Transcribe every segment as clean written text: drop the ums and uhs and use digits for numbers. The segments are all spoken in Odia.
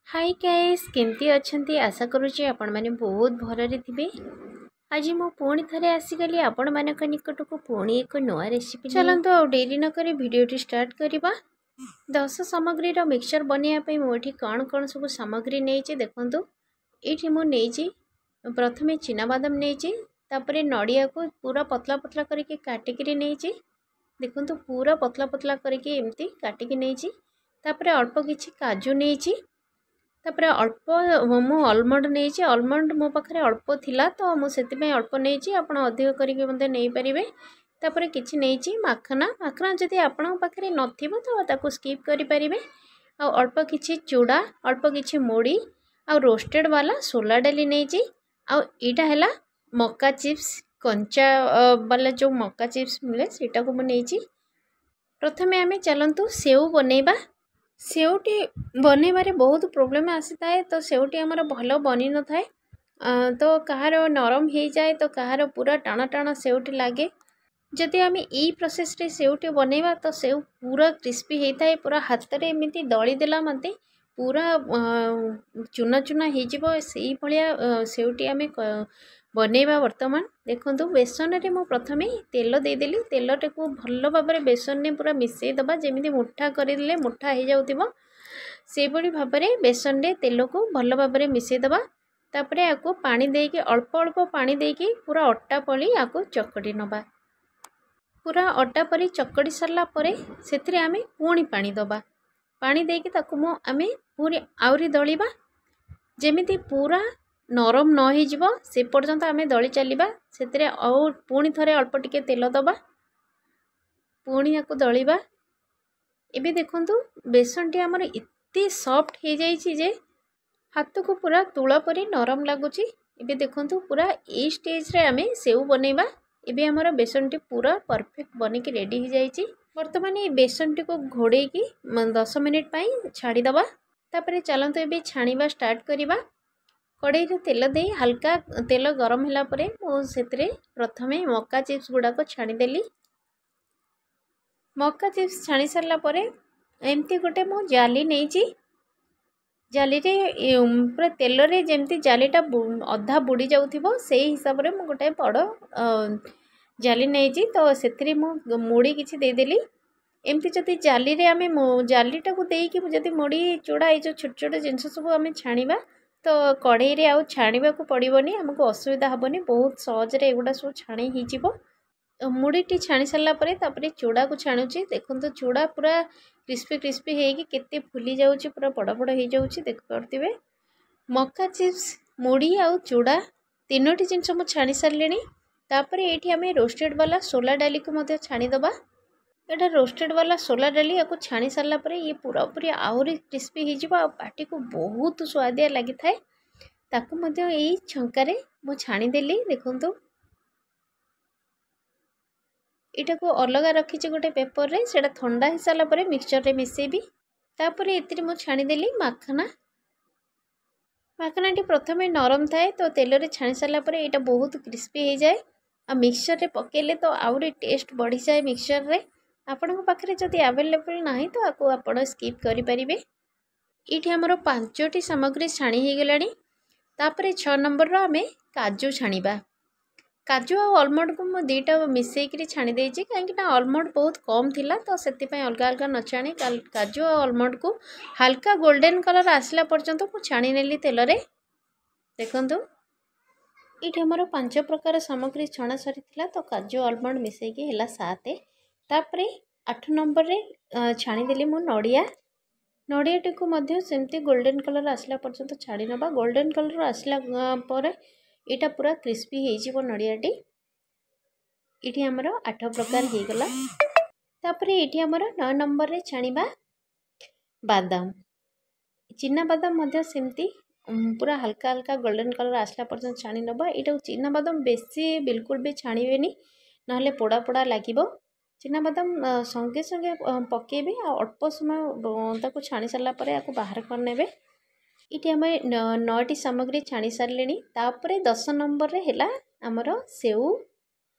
ହାଇ ଗାଇସ୍, କେମିତି ଅଛନ୍ତି? ଆଶା କରୁଛି ଆପଣମାନେ ବହୁତ ଭଲରେ ଥିବେ। ଆଜି ମୁଁ ପୁଣି ଥରେ ଆସିଗଲି ଆପଣମାନଙ୍କ ନିକଟକୁ ପୁଣି ଏକ ନୂଆ ରେସିପି। ଚାଲନ୍ତୁ, ଆଉ ଡେରି ନକରି ଭିଡ଼ିଓଟି ଷ୍ଟାର୍ଟ କରିବା। 10 ସାମଗ୍ରୀର ମିକ୍ସଚର୍ ବନେଇବା ପାଇଁ ମୁଁ ଏଠି କ'ଣ କ'ଣ ସବୁ ସାମଗ୍ରୀ ନେଇଛି ଦେଖନ୍ତୁ। ଏଇଠି ମୁଁ ନେଇଛି, ପ୍ରଥମେ ଚିନାବାଦାମ ନେଇଛି, ତାପରେ ନଡ଼ିଆକୁ ପୁରା ପତଳା ପତଳା କରିକି କାଟିକିରି ନେଇଛି। ଦେଖନ୍ତୁ, ପୁରା ପତଳା ପତଳା କରିକି ଏମିତି କାଟିକି ନେଇଛି। ତାପରେ ଅଳ୍ପ କିଛି କାଜୁ ନେଇଛି। ତାପରେ ଅଳ୍ପ ମୁଁ ଅଲମଣ୍ଡ ନେଇଛି। ଅଲମଣ୍ଡ ମୋ ପାଖରେ ଅଳ୍ପ ଥିଲା, ତ ମୁଁ ସେଥିପାଇଁ ଅଳ୍ପ ନେଇଛି। ଆପଣ ଅଧିକ କରିକି ମଧ୍ୟ ନେଇପାରିବେ। ତାପରେ କିଛି ନେଇଛି ମାଖନା। ମାଖନା ଯଦି ଆପଣଙ୍କ ପାଖରେ ନଥିବ ତ ତାକୁ ସ୍କିପ୍ କରିପାରିବେ। ଆଉ ଅଳ୍ପ କିଛି ଚୁଡ଼ା, ଅଳ୍ପ କିଛି ମୁଢ଼ି ଆଉ ରୋଷ୍ଟେଡ଼୍ ବାଲା ସୋଲା ଡାଲି ନେଇଛି। ଆଉ ଏଇଟା ହେଲା ମକା ଚିପ୍ସ, କଞ୍ଚା ବାଲା ଯେଉଁ ମକା ଚିପ୍ସ ମିଳେ, ସେଇଟାକୁ ମୁଁ ନେଇଛି। ପ୍ରଥମେ ଆମେ ଚାଲନ୍ତୁ ସେଉ ବନେଇବା। ସେଉଟି ବନେଇବାରେ ବହୁତ ପ୍ରୋବ୍ଲେମ୍ ଆସିଥାଏ, ତ ସେଉଟି ଆମର ଭଲ ବନିନଥାଏ। ତ କାହାର ନରମ ହେଇଯାଏ, ତ କାହାର ପୁରା ଟାଣ ଟାଣ ସେଉଟି ଲାଗେ। ଯଦି ଆମେ ଏଇ ପ୍ରୋସେସ୍ରେ ସେଉଟି ବନେଇବା ତ ସେଉ ପୁରା କ୍ରିସ୍ପି ହେଇଥାଏ। ପୁରା ହାତରେ ଏମିତି ଦଳିଦେଲା ମୋତେ ପୁରା ଚୁନା ଚୁନା ହେଇଯିବ, ସେଇଭଳିଆ ସେଉଟି ଆମେ ବନେଇବା ବର୍ତ୍ତମାନ। ଦେଖନ୍ତୁ, ବେସନରେ ମୁଁ ପ୍ରଥମେ ତେଲ ଦେଇଦେଲି। ତେଲଟାକୁ ଭଲ ଭାବରେ ବେସନରେ ପୁରା ମିଶାଇ ଦେବା। ଯେମିତି ମୁଠା କରିଦେଲେ ମୁଠା ହେଇଯାଉଥିବ, ସେଇଭଳି ଭାବରେ ବେସନରେ ତେଲକୁ ଭଲ ଭାବରେ ମିଶାଇ ଦେବା। ତାପରେ ୟାକୁ ପାଣି ଦେଇକି, ଅଳ୍ପ ଅଳ୍ପ ପାଣି ଦେଇକି ପୁରା ଅଟା ପରି ୟାକୁ ଚକଟି ନେବା। ପୁରା ଅଟା ପରି ଚକଟି ସାରିଲା ପରେ ସେଥିରେ ଆମେ ପୁଣି ପାଣି ଦେବା। ପାଣି ଦେଇକି ତାକୁ ମୁଁ ଆମେ ପୁଣି ଆହୁରି ଦଳିବା। ଯେମିତି ପୁରା ନରମ ନ ହେଇଯିବ, ସେ ପର୍ଯ୍ୟନ୍ତ ଆମେ ଦଳି ଚାଲିବା। ସେଥିରେ ଆଉ ପୁଣି ଥରେ ଅଳ୍ପ ଟିକେ ତେଲ ଦେବା, ପୁଣି ୟାକୁ ଦଳିବା। ଏବେ ଦେଖନ୍ତୁ, ବେସନଟି ଆମର ଏତେ ସଫ୍ଟ ହେଇଯାଇଛି ଯେ ହାତକୁ ପୁରା ତୁଳା ପରି ନରମ ଲାଗୁଛି। ଏବେ ଦେଖନ୍ତୁ, ପୁରା ଏଇ ଷ୍ଟେଜ୍ରେ ଆମେ ସେଉ ବନେଇବା। ଏବେ ଆମର ବେସନଟି ପୁରା ପରଫେକ୍ଟ ବନିକି ରେଡ଼ି ହେଇଯାଇଛି। ବର୍ତ୍ତମାନ ଏଇ ବେସନଟିକୁ ଘୋଡ଼େଇକି 10 ମିନିଟ୍ ପାଇଁ ଛାଡ଼ିଦେବା। ତାପରେ ଚାଲନ୍ତୁ ଏବେ ଛାଣିବା ଷ୍ଟାର୍ଟ କରିବା। କଡ଼େଇରେ ତେଲ ଦେଇ ହାଲକା ତେଲ ଗରମ ହେଲା ପରେ ମୁଁ ସେଥିରେ ପ୍ରଥମେ ମକା ଚିପ୍ସ ଗୁଡ଼ାକ ଛାଣିଦେଲି। ମକା ଚିପ୍ସ ଛାଣି ସାରିଲା ପରେ ଏମିତି ଗୋଟେ ମୁଁ ଜାଲି ନେଇଛି। ଜାଲିରେ ପୁରା ତେଲରେ ଯେମିତି ଜାଲିଟା ଅଧା ବୁଡ଼ି ଯାଉଥିବ, ସେଇ ହିସାବରେ ମୁଁ ଗୋଟେ ବଡ଼ ଜାଲି ନେଇଛି। ତ ସେଥିରେ ମୁଁ ମୁଢ଼ି କିଛି ଦେଇଦେଲି। ଏମିତି ଯଦି ଜାଲିରେ ଆମେ ଜାଲିଟାକୁ ଦେଇକି ଯଦି ମୁଢ଼ି, ଚୁଡ଼ା, ଏଇ ଯେଉଁ ଛୋଟ ଛୋଟ ଜିନିଷ ସବୁ ଆମେ ଛାଣିବା, ତ କଢ଼େଇରେ ଆଉ ଛାଣିବାକୁ ପଡ଼ିବନି, ଆମକୁ ଅସୁବିଧା ହେବନି। ବହୁତ ସହଜରେ ଏଗୁଡ଼ା ସବୁ ଛାଣି ହେଇଯିବ। ମୁଢ଼ିଟି ଛାଣି ସାରିଲା ପରେ ତାପରେ ଚୁଡ଼ାକୁ ଛାଣୁଛି। ଦେଖନ୍ତୁ, ଚୁଡ଼ା ପୁରା କ୍ରିସ୍ପି କ୍ରିସ୍ପି ହେଇକି କେତେ ଫୁଲି ଯାଉଛି, ପୁରା ବଡ଼ ବଡ଼ ହେଇଯାଉଛି, ଦେଖିପାରୁଥିବେ। ମକା ଚିପ୍ସ, ମୁଢ଼ି ଆଉ ଚୁଡ଼ା, ତିନୋଟି ଜିନିଷ ମୁଁ ଛାଣି ସାରିଲିଣି। ତାପରେ ଏଇଠି ଆମେ ରୋଷ୍ଟେଡ଼୍ ବାଲା ସୋଲା ଡାଲିକୁ ମଧ୍ୟ ଛାଣିଦେବା। ଏଇଟା ରୋଷ୍ଟେଡ଼୍ ବାଲା ସୋଲା ଡାଲି। ୟାକୁ ଛାଣି ସାରିଲା ପରେ ଇଏ ପୁରାପୁରି ଆହୁରି କ୍ରିସ୍ପି ହେଇଯିବ ଆଉ ପାଟିକୁ ବହୁତ ସୁଆଦିଆ ଲାଗିଥାଏ। ତାକୁ ମଧ୍ୟ ଏଇ ଛଙ୍କାରେ ମୁଁ ଛାଣିଦେଲି। ଦେଖନ୍ତୁ, ଏଇଟାକୁ ଅଲଗା ରଖିଛି ଗୋଟେ ପେପରରେ, ସେଇଟା ଥଣ୍ଡା ହେଇସାରିଲା ପରେ ମିକ୍ସଚରରେ ମିଶାଇବି। ତାପରେ ଏଥିରେ ମୁଁ ଛାଣିଦେଲି ମାଖନା। ମାଖନାଟି ପ୍ରଥମେ ନରମ ଥାଏ, ତ ତେଲରେ ଛାଣି ସାରିଲା ପରେ ଏଇଟା ବହୁତ କ୍ରିସ୍ପି ହେଇଯାଏ। ଆଉ ମିକ୍ସଚରରେ ପକାଇଲେ ତ ଆହୁରି ଟେଷ୍ଟ ବଢ଼ିଯାଏ ମିକ୍ସଚରରେ। ଆପଣଙ୍କ ପାଖରେ ଯଦି ଆଭେଲେବଲ୍ ନାହିଁ ତ ଆକୁ ଆପଣ ସ୍କିପ୍ କରିପାରିବେ। ଏଇଠି ଆମର 5ଟି ସାମଗ୍ରୀ ଛାଣି ହେଇଗଲାଣି। ତାପରେ 6 ନମ୍ବରର ଆମେ କାଜୁ ଛାଣିବା। କାଜୁ ଆଉ ଅଲମଣ୍ଡକୁ ମୁଁ ଦୁଇଟା ମିଶାଇକିରି ଛାଣି ଦେଇଛି, କାହିଁକିନା ଅଲମଣ୍ଡ ବହୁତ କମ୍ ଥିଲା, ତ ସେଥିପାଇଁ ଅଲଗା ଅଲଗା ନ ଛାଣି କାଜୁ ଆଉ ଅଲମଣ୍ଡକୁ ହାଲକା ଗୋଲ୍ଡେନ୍ କଲର୍ ଆସିଲା ପର୍ଯ୍ୟନ୍ତ ମୁଁ ଛାଣି ନେଲି ତେଲରେ। ଦେଖନ୍ତୁ, ଏଇଠି ଆମର 5 ପ୍ରକାର ସାମଗ୍ରୀ ଛଣା ସରିଥିଲା, ତ କାଜୁ ଅଲମଣ୍ଡ ମିଶାଇକି ହେଲା 7। ତାପରେ 8 ନମ୍ବରରେ ଛାଣିଦେଲି ମୁଁ ନଡ଼ିଆ। ନଡ଼ିଆଟିକୁ ମଧ୍ୟ ସେମିତି ଗୋଲ୍ଡେନ୍ କଲର୍ ଆସିଲା ପର୍ଯ୍ୟନ୍ତ ଛାଣି ନେବା। ଗୋଲ୍ଡେନ୍ କଲର୍ ଆସିଲା ପରେ ଏଇଟା ପୁରା କ୍ରିସ୍ପି ହେଇଯିବ ନଡ଼ିଆଟି। ଏଇଠି ଆମର 8 ପ୍ରକାର ହେଇଗଲା। ତାପରେ ଏଇଠି ଆମର 9 ନମ୍ବରରେ ଛାଣିବା ବାଦାମ। ଚିନା ବାଦାମ ମଧ୍ୟ ସେମିତି ପୁରା ହାଲକା ହାଲକା ଗୋଲ୍ଡେନ୍ କଲର୍ ଆସିଲା ପର୍ଯ୍ୟନ୍ତ ଛାଣି ନେବା। ଏଇଟାକୁ ଚିନା ବାଦାମ ବେଶୀ ବିଲକୁଲ ବି ଛାଣିବେନି, ନହେଲେ ପୋଡ଼ା ପୋଡ଼ା ଲାଗିବ। ଚିନାବାଦାମ ସଙ୍ଗେ ସଙ୍ଗେ ପକାଇବେ ଆଉ ଅଳ୍ପ ସମୟ ତାକୁ ଛାଣି ସାରିଲା ପରେ ଆକୁ ବାହାର କରିନେବେ। ଏଇଠି ଆମେ 9ଟି ସାମଗ୍ରୀ ଛାଣି ସାରିଲେଣି। ତାପରେ 10 ନମ୍ବରରେ ହେଲା ଆମର ସେଉ।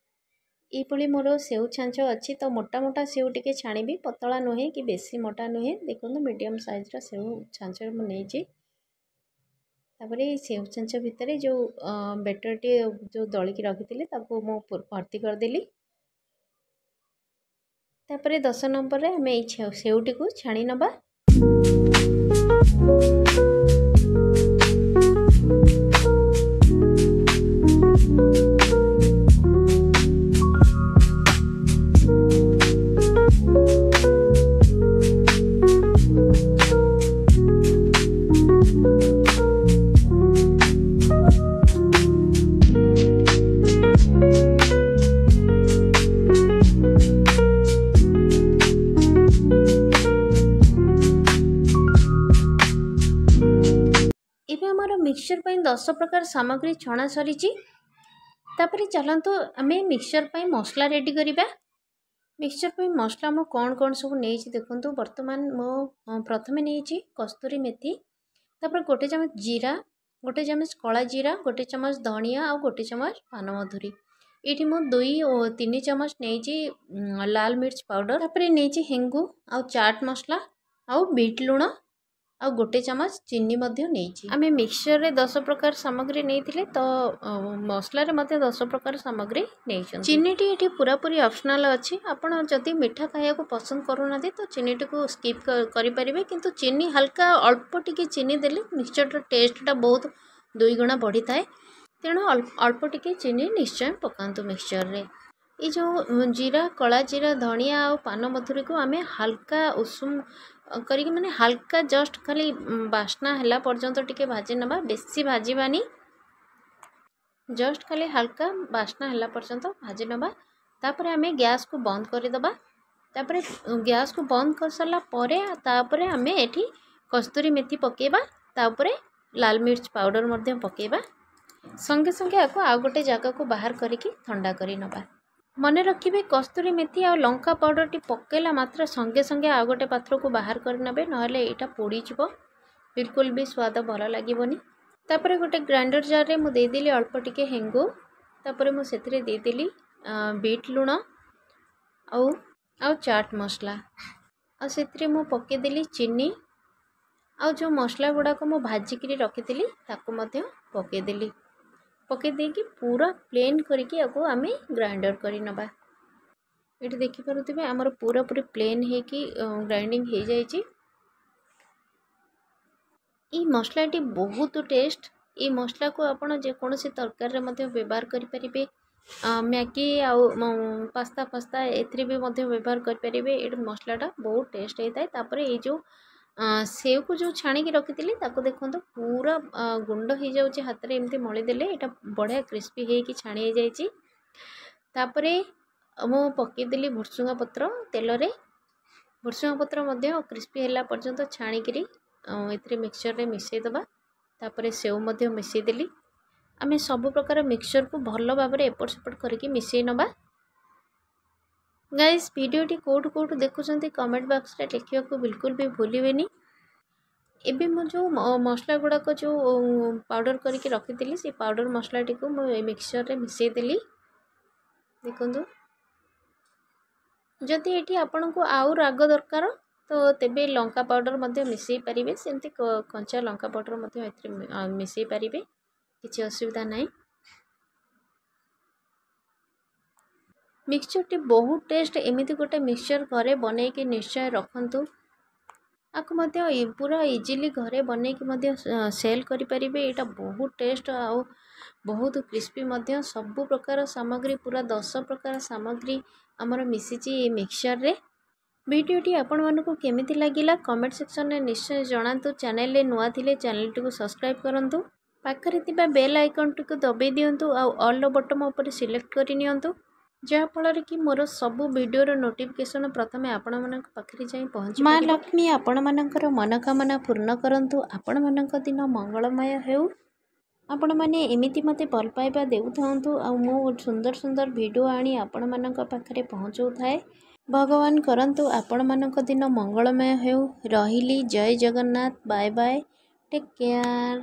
ଏଇଭଳି ମୋର ସେଉ ଛାଞ୍ଚ ଅଛି, ତ ମୋଟା ମୋଟା ସେଉ ଟିକେ ଛାଣିବି, ପତଳା ନୁହେଁ କି ବେଶୀ ମୋଟା ନୁହେଁ। ଦେଖନ୍ତୁ, ମିଡ଼ିୟମ୍ ସାଇଜ୍ର ସେଉ ଛାଞ୍ଚରେ ମୁଁ ନେଇଛି। ତାପରେ ଏଇ ସେଉ ଛାଞ୍ଚ ଭିତରେ ଯେଉଁ ବେଟରଟି ଯେଉଁ ଦଳିକି ରଖିଥିଲି ତାକୁ ମୁଁ ଭର୍ତ୍ତି କରିଦେଲି। ତାପରେ 10 ନମ୍ବରରେ ଆମେ ଏଇ ସେଉଟିକୁ ଛାଣି ନେବା। ଏବେ ଆମର ମିକ୍ସଚର୍ ପାଇଁ 10 ପ୍ରକାର ସାମଗ୍ରୀ ଛଣା ସରିଛି। ତାପରେ ଚାଲନ୍ତୁ ଆମେ ମିକ୍ସଚର୍ ପାଇଁ ମସଲା ରେଡ଼ି କରିବା। ମିକ୍ସଚର୍ ପାଇଁ ମସଲା ମୁଁ କ'ଣ କ'ଣ ସବୁ ନେଇଛି ଦେଖନ୍ତୁ। ବର୍ତ୍ତମାନ ମୁଁ ପ୍ରଥମେ ନେଇଛି କସ୍ତୁରୀ ମେଥି, ତାପରେ 1 ଚାମଚ ଜିରା, 1 ଚାମଚ କଳା ଜିରା, 1 ଚାମଚ ଧଣିଆ ଆଉ 1 ଚାମଚ ପାନମଧୁରୀ। ଏଇଠି ମୁଁ 2 ଓ 3 ଚାମଚ ନେଇଛି ଲାଲ ମିର୍ଚ ପାଉଡ଼ର। ତାପରେ ନେଇଛି ହେଙ୍ଗୁ ଆଉ ଚାଟ୍ ମସଲା ଆଉ ବିଟ୍ ଲୁଣ ଆଉ 1 ଚାମଚ ଚିନି ମଧ୍ୟ ନେଇଛି। ଆମେ ମିକ୍ସଚରରେ 10 ପ୍ରକାର ସାମଗ୍ରୀ ନେଇଥିଲେ, ତ ମସଲାରେ ମଧ୍ୟ 10 ପ୍ରକାର ସାମଗ୍ରୀ ନେଇଛନ୍ତି। ଚିନିଟି ଏଠି ପୁରାପୁରି ଅପସନାଲ୍ ଅଛି। ଆପଣ ଯଦି ମିଠା ଖାଇବାକୁ ପସନ୍ଦ କରୁନାହାନ୍ତି ତ ଚିନିଟିକୁ ସ୍କିପ୍ କରିପାରିବେ, କିନ୍ତୁ ଚିନି ହାଲକା ଅଳ୍ପ ଟିକେ ଚିନି ଦେଲେ ମିକ୍ସଚରର ଟେଷ୍ଟଟା ବହୁତ 2 ଗୁଣା ବଢ଼ିଥାଏ। ତେଣୁ ଅଳ୍ପ ଟିକେ ଚିନି ନିଶ୍ଚୟ ପକାନ୍ତୁ ମିକ୍ସଚରରେ। ଏଇ ଯେଉଁ ଜିରା, କଳା ଜିରା, ଧଣିଆ ଆଉ ପାନମଧୁରୀକୁ ଆମେ ହାଲକା ଉଷୁମ କରିକି, ମାନେ ହାଲକା ଜଷ୍ଟ ଖାଲି ବାସ୍ନା ହେଲା ପର୍ଯ୍ୟନ୍ତ ଟିକେ ଭାଜି ନେବା। ବେଶୀ ଭାଜିବାନି, ଜଷ୍ଟ ଖାଲି ହାଲକା ବାସ୍ନା ହେଲା ପର୍ଯ୍ୟନ୍ତ ଭାଜି ନେବା। ତାପରେ ଆମେ ଗ୍ୟାସ୍କୁ ବନ୍ଦ କରିଦେବା। ତାପରେ ଗ୍ୟାସ୍କୁ ବନ୍ଦ କରିସାରିଲା ପରେ ତାପରେ ଆମେ ଏଠି କସ୍ତୁରୀ ମେଥି ପକାଇବା, ତାପରେ ଲାଲ ମିର୍ଚ ପାଉଡ଼ର ମଧ୍ୟ ପକାଇବା। ସଙ୍ଗେ ସଙ୍ଗେ ଆକୁ ଆଉ ଗୋଟେ ଜାଗାକୁ ବାହାର କରିକି ଥଣ୍ଡା କରି ନେବା। ମନେ ରଖିବେ, କସ୍ତୁରୀ ମେଥି ଆଉ ଲଙ୍କା ପାଉଡ଼ରଟି ପକାଇଲା ମାତ୍ର ସଙ୍ଗେ ସଙ୍ଗେ ଆଉ ଗୋଟେ ପାତ୍ରକୁ ବାହାର କରିନେବେ, ନହେଲେ ଏଇଟା ପୋଡ଼ିଯିବ, ବିଲକୁଲ ବି ସ୍ୱାଦ ଭଲ ଲାଗିବନି। ତାପରେ ଗୋଟେ ଗ୍ରାଇଣ୍ଡର ଜାର୍ରେ ମୁଁ ଦେଇଦେଲି ଅଳ୍ପ ଟିକେ ହେଙ୍ଗୁ। ତାପରେ ମୁଁ ସେଥିରେ ଦେଇଦେଲି ବିଟ୍ ଲୁଣ ଆଉ ଚାଟ୍ ମସଲା, ଆଉ ସେଥିରେ ମୁଁ ପକାଇଦେଲି ଚିନି, ଆଉ ଯେଉଁ ମସଲା ଗୁଡ଼ାକ ମୁଁ ଭାଜିକିରି ରଖିଥିଲି ତାକୁ ମଧ୍ୟ ପକାଇଦେଲି। ପକାଇ ଦେଇକି ପୁରା ପ୍ଲେନ୍ କରିକି ଆକୁ ଆମେ ଗ୍ରାଇଣ୍ଡର କରି ନେବା। ଏଠି ଦେଖିପାରୁଥିବେ, ଆମର ପୁରାପୁରି ପ୍ଲେନ୍ ହେଇକି ଗ୍ରାଇଣ୍ଡିଙ୍ଗ ହେଇଯାଇଛି। ଏଇ ମସଲାଟି ବହୁତ ଟେଷ୍ଟ। ଏଇ ମସଲାକୁ ଆପଣ ଯେକୌଣସି ତରକାରୀରେ ମଧ୍ୟ ବ୍ୟବହାର କରିପାରିବେ। ମ୍ୟାଗି ଆଉ ପାସ୍ତା ଫାସ୍ତା ଏଥିରେ ବି ମଧ୍ୟ ବ୍ୟବହାର କରିପାରିବେ। ଏଇଠି ମସଲାଟା ବହୁତ ଟେଷ୍ଟ ହେଇଥାଏ। ତାପରେ ଏଇ ଯେଉଁ ସେଉକୁ ଯେଉଁ ଛାଣିକି ରଖିଥିଲି ତାକୁ ଦେଖନ୍ତୁ, ପୁରା ଗୁଣ୍ଡ ହେଇଯାଉଛି। ହାତରେ ଏମିତି ମଳିଦେଲେ ଏଇଟା ବଢ଼ିଆ କ୍ରିସ୍ପି ହେଇକି ଛାଣି ହେଇଯାଇଛି। ତାପରେ ମୁଁ ପକାଇଦେଲି ଭୃସୁଙ୍ଗା ପତ୍ର ତେଲରେ। ଭୃସୁଙ୍ଗା ପତ୍ର ମଧ୍ୟ କ୍ରିସ୍ପି ହେଲା ପର୍ଯ୍ୟନ୍ତ ଛାଣିକିରି ଏଥିରେ ମିକ୍ସଚରରେ ମିଶାଇ ଦେବା। ତାପରେ ସେଉ ମଧ୍ୟ ମିଶାଇ ଦେଲି। ଆମେ ସବୁ ପ୍ରକାର ମିକ୍ସଚରକୁ ଭଲ ଭାବରେ ଏପଟ ସେପଟ କରିକି ମିଶାଇ ନେବା। ଗାଇସ୍, ଭିଡ଼ିଓଟି କେଉଁଠୁ କେଉଁଠୁ ଦେଖୁଛନ୍ତି କମେଣ୍ଟ ବକ୍ସରେ ଲେଖିବାକୁ ବିଲକୁଲ ବି ଭୁଲିବେନି। ଏବେ ମୁଁ ଯେଉଁ ମସଲା ଗୁଡ଼ାକ ଯେଉଁ ପାଉଡ଼ର କରିକି ରଖିଥିଲି, ସେ ପାଉଡ଼ର ମସଲାଟିକୁ ମୁଁ ଏ ମିକ୍ସଚରରେ ମିଶାଇ ଦେଲି। ଦେଖନ୍ତୁ, ଯଦି ଏଠି ଆପଣଙ୍କୁ ଆଉ ରାଗ ଦରକାର ତ ତେବେ ଲଙ୍କା ପାଉଡ଼ର ମଧ୍ୟ ମିଶାଇ ପାରିବେ। ସେମିତି କଞ୍ଚା ଲଙ୍କା ପାଉଡ଼ର ମଧ୍ୟ ଏଥିରେ ମିଶାଇ ପାରିବେ, କିଛି ଅସୁବିଧା ନାହିଁ। ମିକ୍ସଚରଟି ବହୁତ ଟେଷ୍ଟ। ଏମିତି ଗୋଟେ ମିକ୍ସଚର ଘରେ ବନେଇକି ନିଶ୍ଚୟ ରଖନ୍ତୁ। ଆକୁ ମଧ୍ୟ ପୁରା ଇଜିଲି ଘରେ ବନେଇକି ମଧ୍ୟ ସେଲ୍ କରିପାରିବେ। ଏଇଟା ବହୁତ ଟେଷ୍ଟ ଆଉ ବହୁତ କ୍ରିସ୍ପି ମଧ୍ୟ। ସବୁ ପ୍ରକାର ସାମଗ୍ରୀ, ପୁରା 10 ପ୍ରକାର ସାମଗ୍ରୀ ଆମର ମିଶିଛି ଏଇ ମିକ୍ସଚରରେ। ଭିଡ଼ିଓଟି ଆପଣମାନଙ୍କୁ କେମିତି ଲାଗିଲା କମେଣ୍ଟ ସେକ୍ସନରେ ନିଶ୍ଚୟ ଜଣାନ୍ତୁ। ଚ୍ୟାନେଲରେ ନୂଆ ଥିଲେ ଚ୍ୟାନେଲଟିକୁ ସବସ୍କ୍ରାଇବ୍ କରନ୍ତୁ, ପାଖରେ ଥିବା ବେଲ୍ ଆଇକନ୍ଟିକୁ ଦବାଇ ଦିଅନ୍ତୁ ଆଉ ଅଲ୍ର ବଟନ୍ ଉପରେ ସିଲେକ୍ଟ କରି ନିଅନ୍ତୁ, ଯାହାଫଳରେ କି ମୋର ସବୁ ଭିଡ଼ିଓର ନୋଟିଫିକେସନ୍ ପ୍ରଥମେ ଆପଣମାନଙ୍କ ପାଖରେ ଯାଇ ପହଞ୍ଚି। ମା ଲକ୍ଷ୍ମୀ ଆପଣମାନଙ୍କର ମନୋକାମନା ପୂର୍ଣ୍ଣ କରନ୍ତୁ। ଆପଣମାନଙ୍କ ଦିନ ମଙ୍ଗଳମୟ ହେଉ। ଆପଣମାନେ ଏମିତି ମୋତେ ଭଲ ପାଇବା ଦେଉଥାନ୍ତୁ ଆଉ ମୁଁ ସୁନ୍ଦର ସୁନ୍ଦର ଭିଡ଼ିଓ ଆଣି ଆପଣମାନଙ୍କ ପାଖରେ ପହଞ୍ଚାଉଥାଏ। ଭଗବାନ କରନ୍ତୁ ଆପଣମାନଙ୍କ ଦିନ ମଙ୍ଗଳମୟ ହେଉ। ରହିଲି, ଜୟ Jagannath, bye bye, take care.